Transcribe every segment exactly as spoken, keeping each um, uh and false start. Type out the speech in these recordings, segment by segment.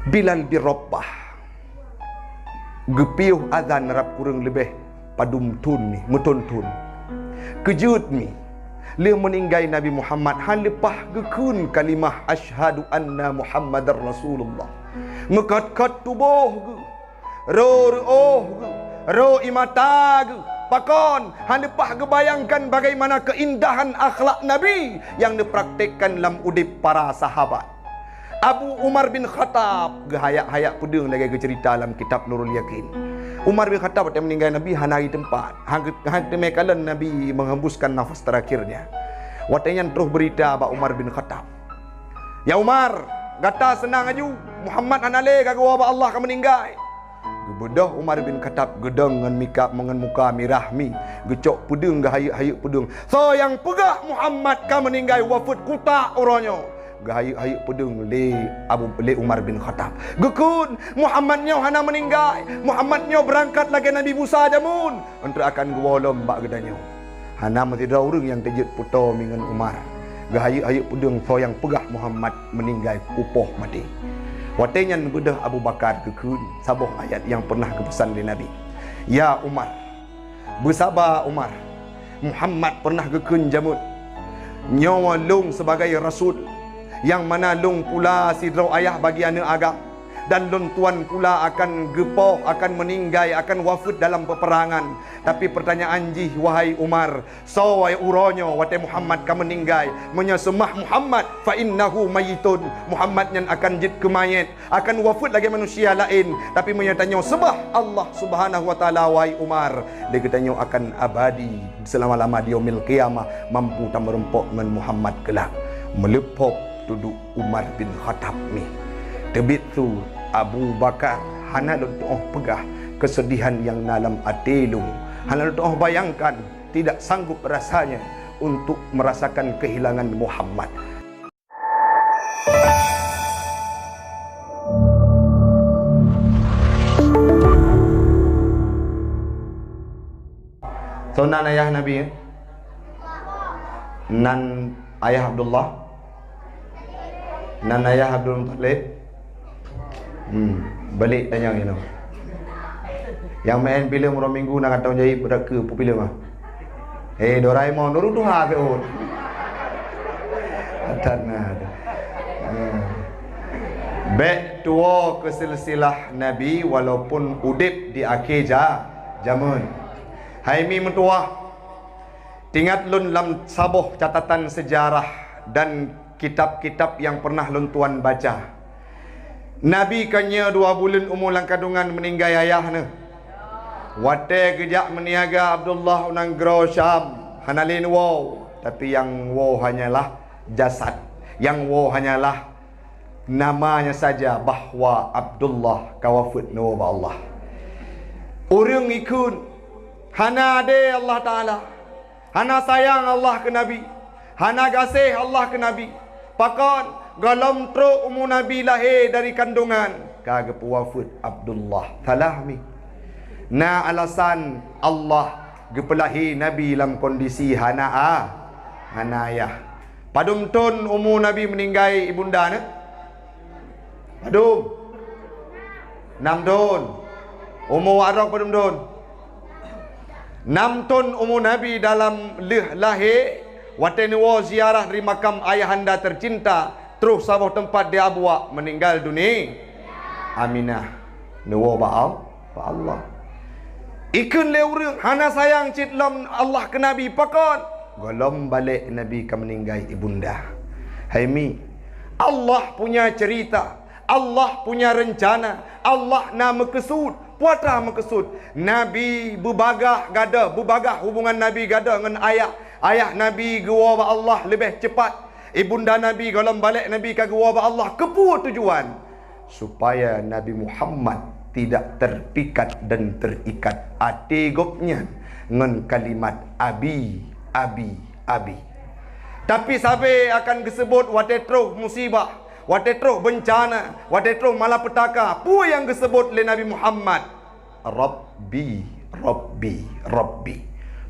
Bilal bin Rabah geupiôh azan rab kureueng leubeh padum thon mi, meuthon-thon. Keujeuet mi, lheueh meuninggai Nabi Muhammad, hana leupah geukheun kalimah, "Asyhadu anna Muhammadar Rasulullah." Meukot-kot tuboh geuh, ro reuôh geuh, ro ie mata geuh. Pakon? Hana leupah geubayangkan bagaimana keuindahan akhlak Nabi nyang neupraktekkan lam udeb para sahabat. Abu Umar bin Khattab geuhayak-hayak peudeueng lagée geuceurita lam kitab Nurul Yakin. Umar bin Khattab watée meuninggai Nabi hana di teumpat, hana geu-, hana teumé kalon Nabi menghembuskan nafas terakhirnya. Watée nyan troh beurita bak Umar bin Khattab, "Ya Umar, gata seunang aju, Muhammad hana lé, ka geuwoe bak Allah, ka meuninggai." Geubeudôh Umar bin Khattab geudong ngon mika-, ngon muka mirah mi, geucok peudeueng, geuhayeuek-hayeuek peudeueng. "Soe nyang peugah Muhammad ka meuninggai, wafeuet kutak uroe nyoe?" Geuhayeuek-hayeuek peudeueng lé Abu, lé Umar bin Khattab. Geukheun, "Muhammad nyoe hana meuninggai. Muhammad nyoe beurangkat lagée Nabi Musa jameun, eunteuk akan geuwoe lom bak geutanyoe." Hana meusidroe ureuëng nyang teujeuet peutoe mi ngon Umar. Geuhayeuek-hayeuek peudeueng soe nyang peugah Muhammad meuninggai, kupoh maté. Watée nyan beudôh Abu Bakar geukheun saboh ayat nyang peureunah geupeusan lé Nabi, "Ya Umar, beusaba Umar, Muhammad peureunah geukheun jameun, 'Nyoe lôn sibagai rasul, nyang mana lôn pula sidroe ayah bagi aneuëk agam, dan lôn tuan pula akan geupoh, akan meuninggai, akan wafeuet dalam peupeurangan. Tapi peurtanyaan jih, wahai Umar, soe uroe nyoe watée Muhammad ka meuninggai? Meunyoe seumah Muhammad, fa innahu mayyitun, Muhammad nyan akan jeuet keu manyét, akan wafeuet lagée manusia laén. Tapi meunyoe tanyoe seumah Allah Subhanahu wa Taala, wahai Umar, lé geutanyoe akan abadi seulama-lama di Yaumil Qiyamah, mampu tameurumpok ngon Muhammad keulak.'" Meuleuphob tuduek Umar bin Khattab mi. Teubiet su Abu Bakar, "Hana lôn tuoh peugah keuseudihan nyang na lam até lôn. Hana lôn tuoh bayangkan, tidak sanggup rasanya untuk merasakan kehilangan Muhammad." Soe nan ayah Nabi, eh? Nan ayah Abdullah? Nan ayah Abdul Muttalib? Hmm, balik tanyong inoe. Nyang main filem uroe Minggu na kantong jahit beurakeu peufilem ah. Eh, Doraemon, nurut tuha ke oh. Atan na. Hmm. Bék tuwoe keu silsilah Nabi walaupun udeb di akhé ja-, jameun. Hai mi meutuwah, teuingat lôn lam saboh catatan seujarah dan kitab-kitab nyang peureunah lôn tuan baca. Nabi ka nyoe dua buleuen umu lam kandungan meuninggai ayah neuh. Watée geujak meuniaga Abdullah u nanggroe Syam, hana lé neuwoe, tapi nyang woe hanyalah jasad, nyang woe hanyalah namanya saja bahwa Abdullah ka wafeuet neuwoe bak Allah. Ureuëng ikheun, hana adé Allah Taala, hana sayang Allah keu Nabi, hana gaséh Allah keu Nabi. Pakon? Gohlom trok umu Nabi lahé dari kandungan, ka geupeuwafeuet Abdullah. Salah mi. Na alasan Allah geupeulahé Nabi lam kondisi hana a-, hana ayah. Padum thon umu Nabi meuninggai ibunda neuh? Padum? Nam thon. Umu Wak Rok padum thon? Nam thon umu Nabi dalam lheueh lahé, watée neuwoe ziarah di makam ayahanda tercinta, troh saboh teumpat di Abuwak, meuninggal duni-, Aminah neuwoe bak Al-, bak Allah. Ikheun lé ureuëng hana sayang cit lom Allah keu Nabi, pakon? Gohlom balek Nabi ka meuninggai ibunda. Hai mi, Allah punya cerita, Allah punya rencana, Allah na meukeusut. Peue atra meukeusut? Nabi beubagah gadoh, beubagah hubungan Nabi gadoh ngon ayah. Ayah Nabi geuwoe bak Allah leubeh cepat. Ibunda Nabi gohlom balek Nabi ka geuwoe bak Allah. Keupeue tujuan? Supaya Nabi Muhammad tidak terpikat dan terikat até gobnyan ngon kalimat abi, abi, abi. Tapi sabe akan geuseubot watée troh musibah, watée troh beuncana, watée troh malapetaka, peue nyang geuseubot lé Nabi Muhammad? Rabbi, Rabbi, Rabbi.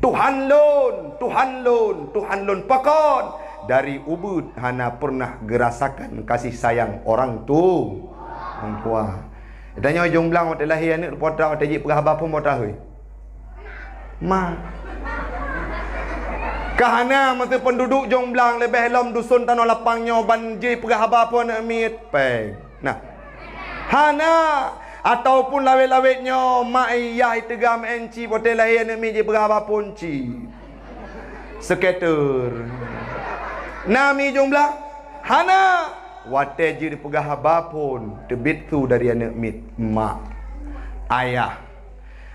Tuhan lôn, Tuhan lôn, Tuhan lôn. Pakon? Dari ubeuet hana peureunah geurasakan kasih sayang orang tu-, Meukuah. Tanyoe Jomblang watée lahé aneuëk, peue atra watée jipeugah haba phon peue atra, hôi? Ma. Ka hana meusti penduduk Jomblang leubeh lom dusun Tanoh Lapang nyoe ban jipeugah haba phon aneuëk miet. Péng. Nah. Hana. Ataupun lawét-lawét nyoe mak yah iteuga meu'en cit watée lahé aneuëk miet jipeugah haba phon cit. Seuketer. Na mi Jomblang? Hana. Watée jipeugah haba phon teubiet su dari aneuëk miet, mak, ayah.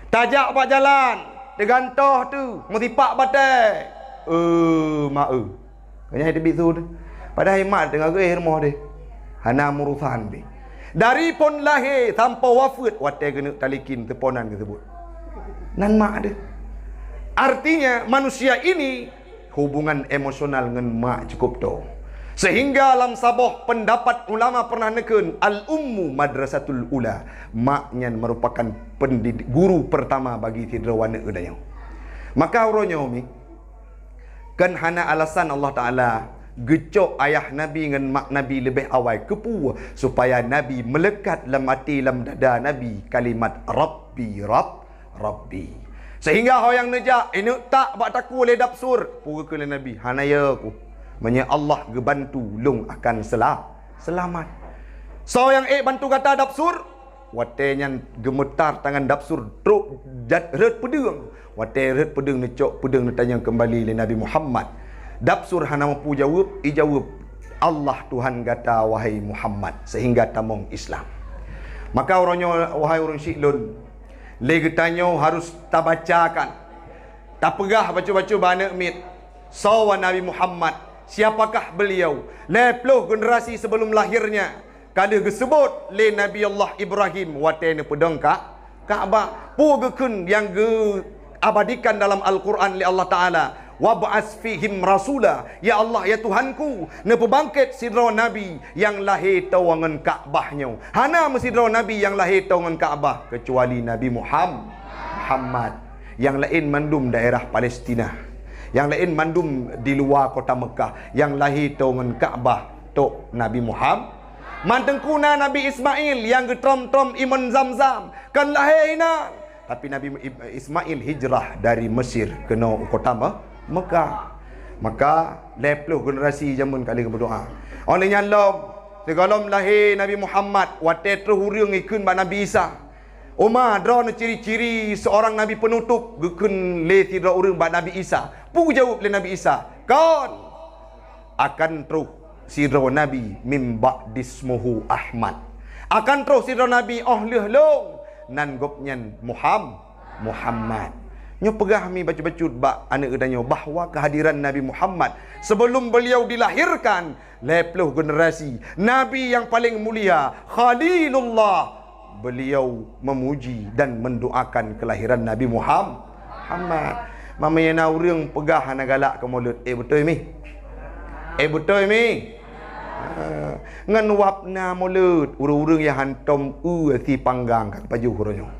Tajak bak jalan, teugantoh teuh, meusipak batée. Eu, ma eu. Nyan teubiet su teuh. Padahai mak teungoh geuéh rumoh deh. Hana meurusan deh. Dari phon lahé sampoe wafeuet watée keuneuk talikin teuponan geuseubut. Nan mak deh. Artinya manusia ini hubungan emosional ngon mak cukup toe. Sehingga lam saboh pendapat ulama pernah neukheun, "Al-ummu madrasatul ula." Mak nyan merupakan pendid-, guru pertama bagi sidroe aneuëk geutanyoe. Maka uroe nyoe mi, kan hana alasan Allah Taala geucok ayah Nabi ngon mak Nabi leubeh awai keupeue, supaya Nabi meulekat lam até lam dada Nabi kalimat Rabbi, Rabb, Rabbi. Sehingga ho nyang neujak, ineuëk tak bak takue lé Dabsur. Peue geukheun lé Nabi, "Hana yö ku. Meunyoe Allah geubantu, lôn akan sela-, seulamat." Soe nyang ék bantu gata Dabsur? Watée nyan geumeutar tangan Dabsur trok jat rhot peudeueng. Watée rhot peudeueng neucok peudeueng neutanyong keumbali lé Nabi Muhammad. Dabsur hana mampu jaweueb, ijaweueb, "Allah Tuhan gata, wahai Muhammad," sehingga tamong Islam. Maka uroe nyoe, wahai ureuëng syiek lôn, lé geutanyoe harus tabacakan, tapeugah bacut-bacut bak aneuëk miet, soe Nabi Muhammad, siapakah beliau, lhée ploh generasi sebelum lahirnya ka lheueh geuseubut lé Nabi Allah Ibrahim watée neupeudong Ka-, Ka'bah. Peue geukheun nyang geuabadikan dalam Al-Quran lé Allah Taala, "Wab'ats fihim rasula." Ya Allah, ya Tuhanku, neupeubangket sidroe nabi nyang lahé toe ngon Ka'bah nyoe. Hana meusidroe nabi nyang lahé toe ngon Ka'bah keucuali Nabi Muham-, Muhammad. Nyang laén mandum daerah Palestina. Nyang laén mandum di luwa kota Mekah. Nyang lahé toe ngon Ka'bah tok Nabi Muham-, Mantong ku na Nabi Ismail nyang geutrom-trom imon Zamzam, kan lahé inan. Tapi Nabi Ib-, Ismail hijrah dari Mesir keunoe u kota Me-, Mekah. Maka lhée ploh generasi jameun ka lheueh geumeudoá. Óh lheueh nyan lom, sigohlom lahé Nabi Muhammad, watée troh ureuëng ikheun bak Nabi Isa, "Uma, droeneuh ciri-ciri seurang nabi peunutôb," geukheun lé sidroe ureuëng bak Nabi Isa. Peue geujaweueb lé Nabi Isa? "Kon." Akan troh sidroe nabi, "Mim ba'di ismuhu Ahmad." Akan troh sidroe nabi óh lheueh lôn, nan gobnyan Muham-, Muhammad. Nyoe peugah mi bacut-bacut bak aneuëk geutanyoe bahwa keuhadiran Nabi Muhammad sebelum beliau dilahirkan lhée ploh generasi. Nabi nyang paleng mulia, Khalilullah, beliau memuji dan mendoakan kelahiran Nabi Muham-, Muhammad. Meunyoe na ureuëng peugah hana galak keu Maulud, eh, beutôi mi? Eh, beutôi mi? Ha, ngon wab na Maulud, ureuëng-ureuëng nyang hantom eu si panggang ka pajoh uroe nyoe.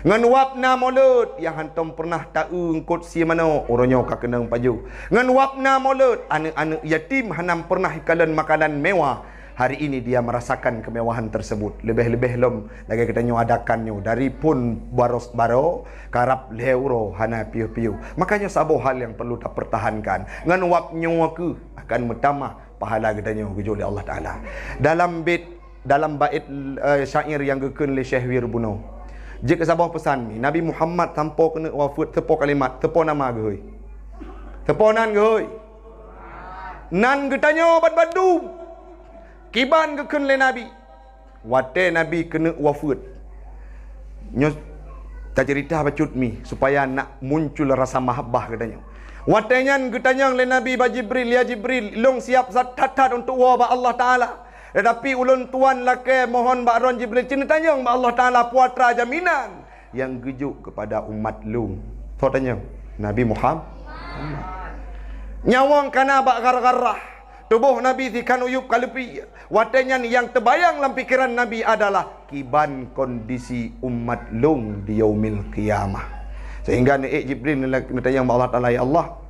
Ngon wab na Maulud, nyang hantom pernah ta-eu eungkot si manok, uroe nyoe ka keunong pajoh. Ngon wab na Maulud, aneuëk-aneuëk yatim hana pernah ikalon makanan mewah. Hari ini dia merasakan kemewahan tersebut. Leubeh-leubeh lom lagée geutanyoe adakan nyoe dari phon baros baro karab lhée uroe hana piôh-piôh. Makanya saboh hal nyang perlu tapertahankan. Ngon wab nyoe kheueh akan meutamah pahala geutanyoe geujok lé Allah Taala. Dalam bait, dalam bait, eh, syair nyang geukheun lé Syekh Wir bunoe, jeuet keu saboh peusan mi, Nabi Muhammad sampoe keuneuk wafeuet, teupo kalimat, teupo nama geuhôi. Teupo nan geuhôi. Nan geutanyoe ban bandum. Kiban geukheun lé Nabi, watée Nabi keuneuk wafeuet. Nyoe taceurita bacut mi supaya nak muncul rasa mahabbah geutanyoe. Watée nyan geutanyong lé Nabi bak Jibril, "Ya Jibril, lôn siap that-that untuk woe bak Allah Taala. Tetapi ulôn tuan lakée mohon bak droen Jibril, cit neutanyong bak Allah Taala peue atra jaminan nyang geujok keupada umat lôn." Soe tanyong? Nabi Muham-, Muhammad. Nyawöng ka na bak gar-garah, tuboh Nabi sikhan uyueb ka leupie. Watée nyan nyang teubayang lam pikeran Nabi adalah kiban kondisi umat lôn di Yaumil Qiyamah. Sehingga neuék Jibril neula-, neutanyong bak Allah Taala, "Ya Allah,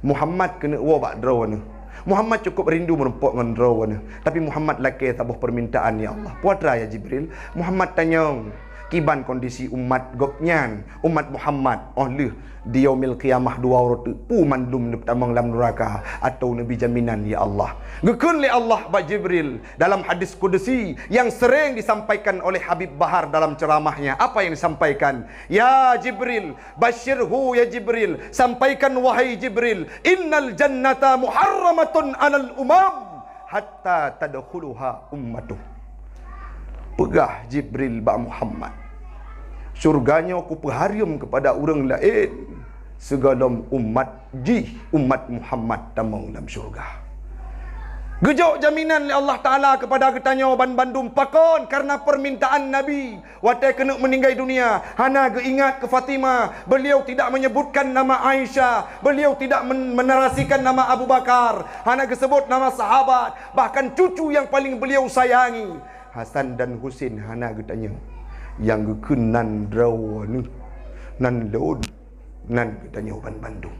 Muhammad keuneuk woe bak droeneuh. Muhammad cukup rindu meurumpok ngon droeneuh, tapi Muhammad lakée saboh peumintaan, "Ya Allah, peue atra ya Jibril?" Muhammad tanyong kiban kondisi umat gobnyan, umat Muhammad, óh lheueh di Yaumil Qiyamah dua uroe teuk, peue mandum neupeutamong lam nuraka atawa neubri jaminan, ya Allah. Geukheun lé Allah bak Jibril dalam hadis kudusi nyang sering disampaikan oleh Habib Bahar dalam ceramahnya. Apa yang disampaikan? "Ya Jibril, basyirhu ya Jibril, sampaikan wahai Jibril, innal jannata muharramatun 'alal umam hatta tadkhuluha ummatuh." Peugah Jibril bak Muhammad, "Syurga nyoe kupeuhareuem keupada ureuëng laén sigohlom umat jih, umat Muhammad tamong lam syurga." Geujok jaminan lé Allah Taala keupada geutanyoe banbandum. Pakon? Karena peumintaan Nabi. Watée keuneuk meuninggai dunia, hana geuingat keu Fatimah. Beliau tidak menyebutkan nama Aisyah. Beliau tidak men-, menarasikan nama Abu Bakar. Hana geusebut nama sahabat. Bahkan cucu yang paling beliau sayangi, Hasan dan Husin, hana geutanyong. Nyang geukheun nan droeneuh, nan lôn, nan geutanyoe banbandum.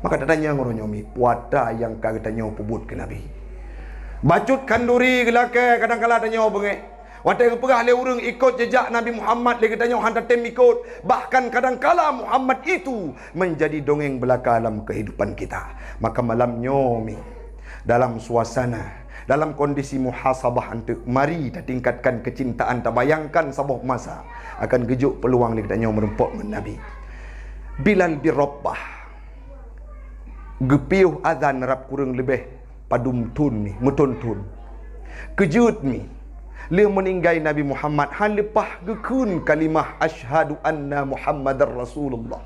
Maka tatanyong uroe nyoe mi, peue atra nyang ka geutanyoe peubuet keu Nabi? Bacut khanduri geulakée, kadang kala tanyoe beungéh. Watée geupeugah lé ureuëng ikot jejak Nabi Muhammad, lé geutanyoe hana tatem ikot. Bahkan kadang kala Muhammad itu menjadi dongeng belaka lam kehidupan kita. Maka malam nyoe mi, dalam suasana, dalam kondisi muhasabah anteuk, mari tatingkatkan keucintaan, tabayangkan saboh masa akan geujok peuluang lé geutanyoe meurumpok ngon Nabi. Bilal bin Rabah geupiôh azan rab kureueng leubeh padum thon mi, meuthon-thon. Keujeuet mi, lheueh meuninggai Nabi Muhammad, han leupah geukheun kalimah, "Asyhadu anna Muhammadar Rasulullah."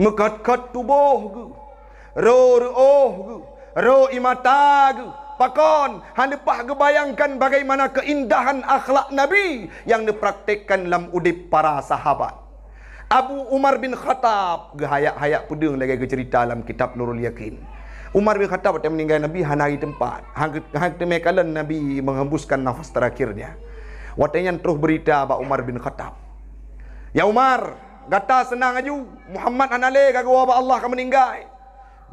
Meukhot-khot tuboh geuh, ro reuôh geuh, ro ié mata geuh. Pakon? Han leupah geubayangkan bagaimana keuindahan akhlak Nabi nyang neupraktekkan lam udeb para sahabat. Abu Umar bin Khattab geuhayak-hayak peudeueng lagée geuceurita lam kitab Nurul Yakin. Umar bin Khattab watée meuninggai Nabi hana di teumpat, han geu-, han teumé kalon Nabi menghembuskan nafas terakhirnya. Watée nyan troh beurita bak Umar bin Khattab, "Ya Umar, gata seunang aju, Muhammad hana lé, ka geuwoe bak Allah, ka meuninggai."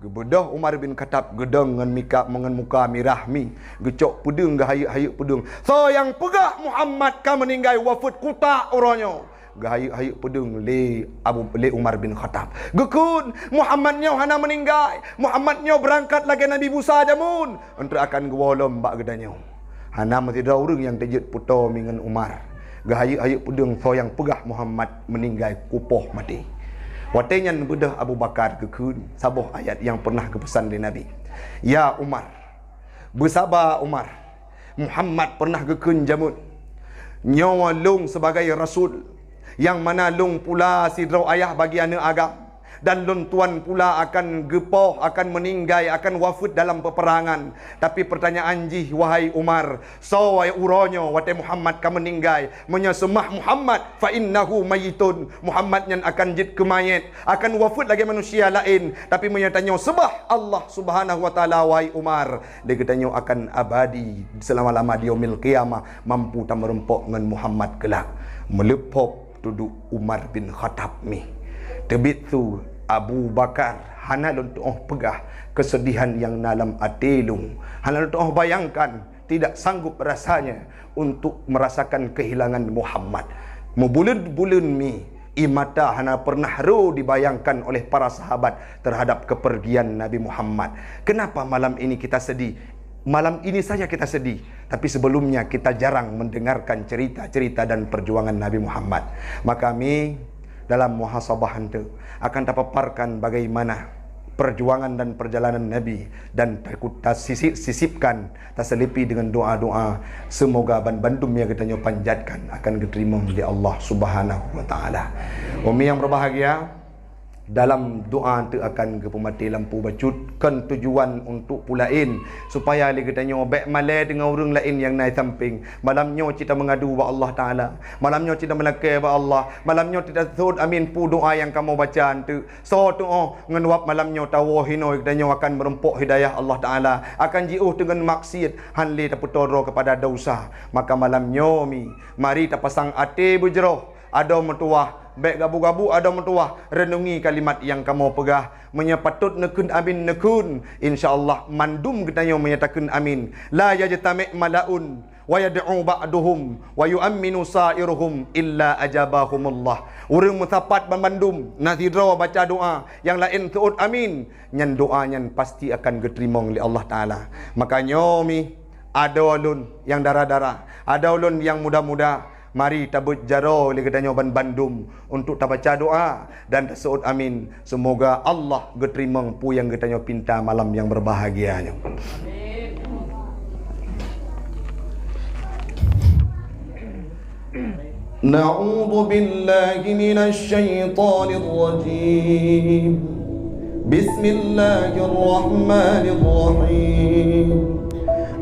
Geubeudôh Umar bin Khattab geudong ngon mika-, ngon muka mirah mi, geucok peudeueng, geuhayeuek-hayeuek peudeueng. "Soe nyang peugah Muhammad ka meuninggai, wafeuet kutak uroe nyoe?" Geuhayeuek-hayeuek peudeueng lé Abu, lé Umar bin Khattab. Geukheun, "Muhammad nyoe hana meuninggai. Muhammad nyoe beurangkat lagée Nabi Musa jameun, enteuk akan geuwoe lom bak geutanyoe." Hana meusidroe ureuëng nyang teujeuet peutoe mi ngon Umar. Geuhayeuek-hayeuek peudeueng, "Soe nyang peugah Muhammad meuninggai, kupoh maté." Watée nyan beudôh Abu Bakar geukheun saboh ayat nyang pernah geupeusan lé Nabi, "Ya Umar, beusaba Umar. Muhammad pernah geukheun jameun, 'Nyoe lôn sibagai rasul, nyang mana lôn pula sidroe ayah bagi aneuëk agam, dan lôn tuan pula akan geupoh, akan meuninggai, akan wafeuet dalam peupeurangan. Tapi peurtanyaan jih, wahai Umar, soe uroe nyoe watée Muhammad ka meuninggai? Meunyoe seumah Muhammad, fa innahu mayyitun, Muhammad nyan akan jeuet keu manyét, akan wafeuet lagée manusia laén. Tapi meunyoe tanyoe seubah Allah Subhanahu wa Taala, wahai Umar, lé geutanyoe akan abadi seulama-lama di Yaumil Qiyamah, mampu tameurumpok ngon Muhammad keulak.'" Meuleuphob tuduek Umar bin Khattab mi. Teubiet su Abu Bakar, hana lôn tuoh peugah keusedihan nyang na lam até lôn. Hana lôn tuoh bayangkan, tidak sanggup rasanya untuk merasakan kehilangan Muhammad. Meubuleuen-buleuen mi, ié mata hana pernah ro dibayangkan oleh para sahabat terhadap kepergian Nabi Muhammad. Kenapa malam ini kita sedih? Malam ini saja kita sedih, tapi sebelumnya kita jarang mendengarkan cerita-cerita dan perjuangan Nabi Muhammad. Maka mi dalam muhasabah enteuk akan tapaparkan bagaimana perjuangan dan perjalanan Nabi, dan takut tasisi-, sisipkan, taselipi dengan doa-doa. Semoga ban-, bandum nyang geutanyoe panjatkan akan geuteurimong lé Allah Subhanahu wa Taala. Umi yang berbahagia, dalam doa enteuk akan geupeumaté lampu bacut, kon tujuan untuk peue laén, supaya lé geutanyoe bék malée deungon ureuëng laén nyang na di sampéng. Malam nyoe cit tameungadu bak Allah Taala. Malam nyoe cit tameulakée bak Allah. Malam nyoe cit tasot amin peue doa nyang kamoe baca enteuk. Soe tuoh ngon wab malam nyoe tawoe hinoe geutanyoe akan meurumpok hidayah Allah Taala, akan jiôh teungon maksiat, han lé tapeutoe droe keupada desya. Maka malam nyoe mi, mari tapasang até beujroh, adoe meutuwah, Bék gabu-gabu adoe meutuwah, reunungi kalimat nyang kamoe peugah. Meunyoe patot neukheun amin, neukheun. Insya Allah, mandum geutanyoe meunyoe takheun amin. La yajtami' mala'un wa yad'u ba'duhum wa yu'amminu sa'iruhum illa ajabahumullah. Ureuëng meusapat banmandum, na sidroe baca doa, nyang laén seuôt amin, nyan doa nyan pasti akan geuteurimong lé Allah Taala. Maka nyoe mi, adoe lôn nyang dara-dara, adoe lôn nyang muda-muda, mari tabeuet jaroe lé geutanyoe banmandum untuk tabaca doa dan taseuôt amin. Seumoga Allah geuteurimong peue nyang geutanyoe pinta malam nyang berbahagia nyoe. أعوذ بالله من الشيطان الرجيم. بسم الله الرحمن الرحيم.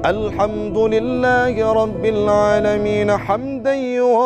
الحمد لله رب العالمين، حمدا يوافي